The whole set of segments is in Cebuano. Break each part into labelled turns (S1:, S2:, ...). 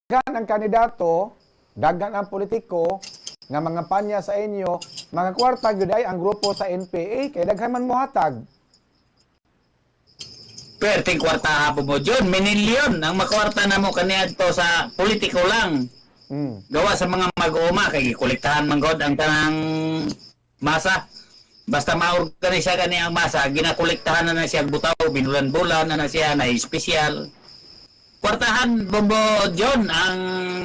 S1: Daghan ang kandidato, daghan ang politiko nga mga panya sa inyo, mga kwarta gyud ay ang grupo sa NPA kay daghan man mohatag.
S2: Perting kwarta hapon mo dyan, minilyon ang makwarta na mo kaniadto sa politiko lang. Gawa sa mga mag-uuma kay gikolektahan man god ang tanang masa. Basta maorganisa gani ang masa, ginakolektahan na na siya og butaw, binulan-bulan na na siya na espesyal. Kwartahan, Bombo John, ang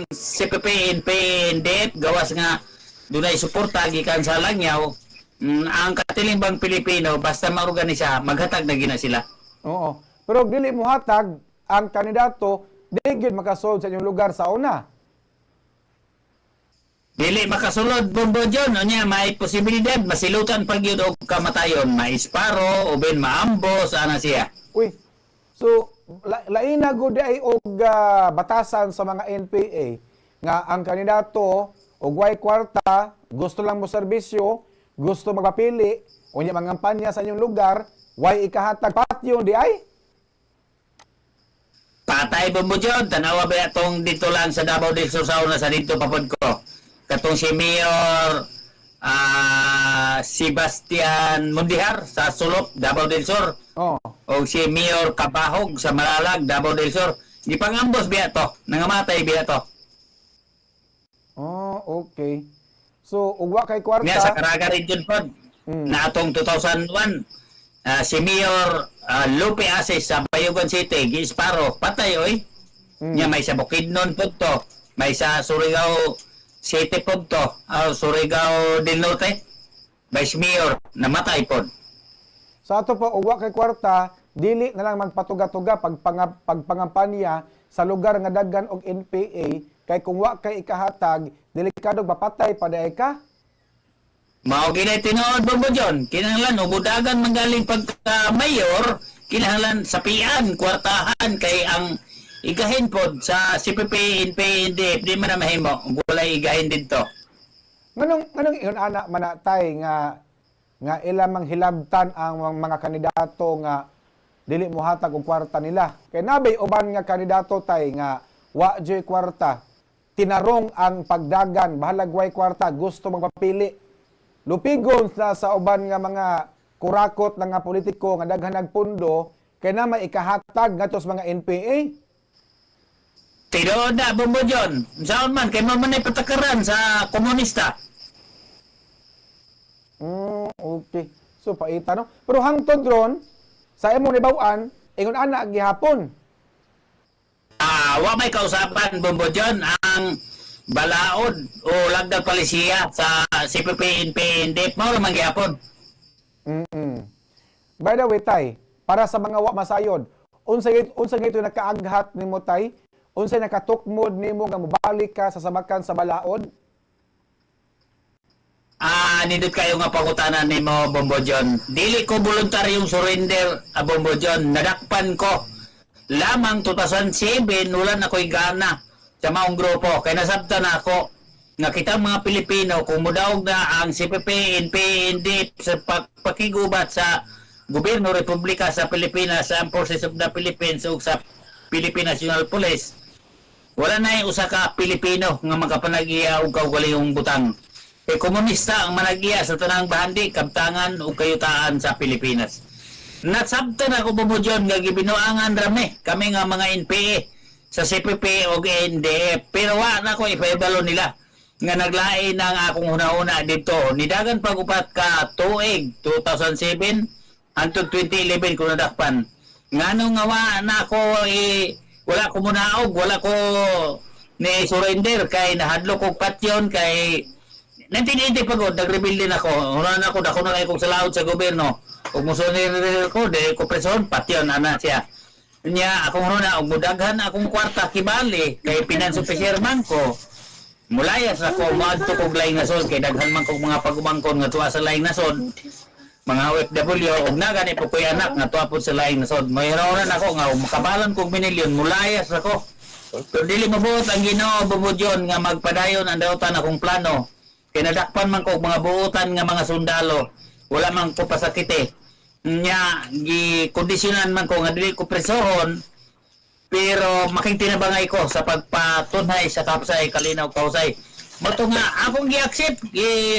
S2: CPP, NP, NDF, gawas nga dunay suporta gikan sa Langyaw, ang katilimbang Pilipino, basta maorganisa, maghatag na gina sila.
S1: Oo. Pero dili mohatag ang kandidato, di gyud makasulod sa inyong lugar sa una.
S2: Dili makasulod, Bombo John, unya may posibilidad masilutan pag yun og kamatayon, maisparo o ben maambo sana siya.
S1: Uy. So laina gud ay og batasan sa mga NPA nga ang kandidato og way kwarta, gusto lang mo serbisyo, gusto magpapili, unya mangampanya sa inyong lugar, way ikahatag, patyon di ay?
S2: Patay, Bombo John, tanawa ba atong dito lang sa Davao del Sur sa una sa dito papod ko. Katong si Mayor Sebastian Mundihar sa Sulop, Davao del Sur. O si Mayor Kabahog sa Malalag, Davao del Sur. Gipangambos biya to, nangamatay biya to.
S1: Oh, okay. So ug wa kay kwarta.
S2: Niya sa Caraga Region pod. Na atong 2001, si Mayor Lupe Asis sa Bayugan City, giisparo, patay oy. Nya may sa Bukidnon pod to, may sa Surigao City pod to, Surigao del Norte. Vice Mayor namatay pod.
S1: Sa ato pa, ug wa kay kwarta, dili na lang magpatuga-tuga pagpangampanya sa lugar nga daghan og NPA kay kung wa kay ikahatag, delikado mapatay pa diay ka.
S2: Mao ginay tinuod, Bombo John, kinahanglan ubudagan manggaling pagka mayor, kinahanglan sapian, kwartahan kay ang igahin pod sa CPP, NP, NDF, di man na mahimo kung walay igahin didto.
S1: Nganong ingon ana manatay nga nga ila mang hilabtan ang mga kandidato nga dili mohatag og kwarta nila? Kay nabay uban nga kandidato, tay, nga wa joy kwarta, tinarong ang pagdagan, bahalag way kwarta, gusto magpapili. Lupigon sa uban nga mga kurakot na nga politiko nga daghan nagpundo kay na may ikahatag ngadto sa mga NPA.
S2: Tinuod na, Bombo John. Saan man kay mo man ay patakaran sa komunista.
S1: Okay. So paita, no. Pero hangtod ron sa imong nibaw-an, ingon ana gihapon.
S2: Ah, wa may kausapan, Bombo John, ang balaod o lagdag palisiya sa CPP, NP, NDF mao ra man gihapon.
S1: By the way, tay, para sa mga wa masayod, unsa gito nakaaghat nimo, tay? Unsay nakatukmod nimo nga mobalik ka sa sabakan sa balaod?
S2: Ah, nindot kayo nga pangutana nimo, Bombo John. Dili ko voluntaryong surrender, Bombo John. Nadakpan ko. Lamang 2007, wala na ko'y gana sa maong grupo. Kaya nasabtan na ako nga kitang mga Pilipino, kung mudaog na ang CPP, NP, NDF sa pakigubat sa gobyerno Republika sa Pilipinas, sa Armed Forces of the Philippines ug sa Philippine National Police, wala na yung usa ka Pilipino nga makapanagiya og kaugalingong butang. Kay komunista ang managiya sa tanang bahandi, kabtangan ug kayutaan sa Pilipinas. Nasabtan ako, Bombo John, nga gibinuangan rami kami nga mga NPA sa CPP o NDF. Pero wa na ko ipaibalo nila nga naglain ang akong hunahuna dito. Nidagan pag upat ka tuig, 2007 hangtod 2011 ko nadakpan. Ngano nga wa na ako wala ko munaog, wala ko ni surrender kay nahadlok kog patyon kay 1980 pa gud nagrebelde din ako. Una na ako dako na kay kog sa laod sa gobyerno. Ug mosurrender ko, di ko preson, patyon ana siya. Nya akong runa og mudaghan akong kwarta kibali kay finance officer man ko. Mulayas ako, moadto kog laing nasod kay daghan man kog mga pagumangkon nga tuwa sa laing nasod. Mga OFW og na gani po ko'y anak nga tuwa pod sa laing nasod. Mayroon ako nga makabalan kog minilyon, mulayas ako. Pero dili mabuot ang Ginoo, Bombo John, nga magpadayon ang dautan akong plano. Kay nadakpan man ko og mga buutan nga mga sundalo. Wala man ko pasakite. Nya gi kondisyonan man ko nga dili ko presohon. Pero makigtinabangay ko sa pagpatunhay sa kapsay, kalinaw, kausay. Mato nga, akong gi-accept,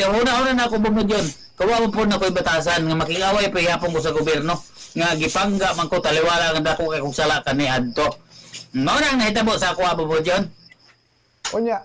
S2: huna-huna na ako bumudyon. Kawawa po na ko'y batasan, nga makigaway pa hapon ko sa gobyerno, nga gipangga man ko taliwala nga dako kay kong sala kani adto. Mao na ang nahitabo sa ako, Bombo John.
S1: Unya,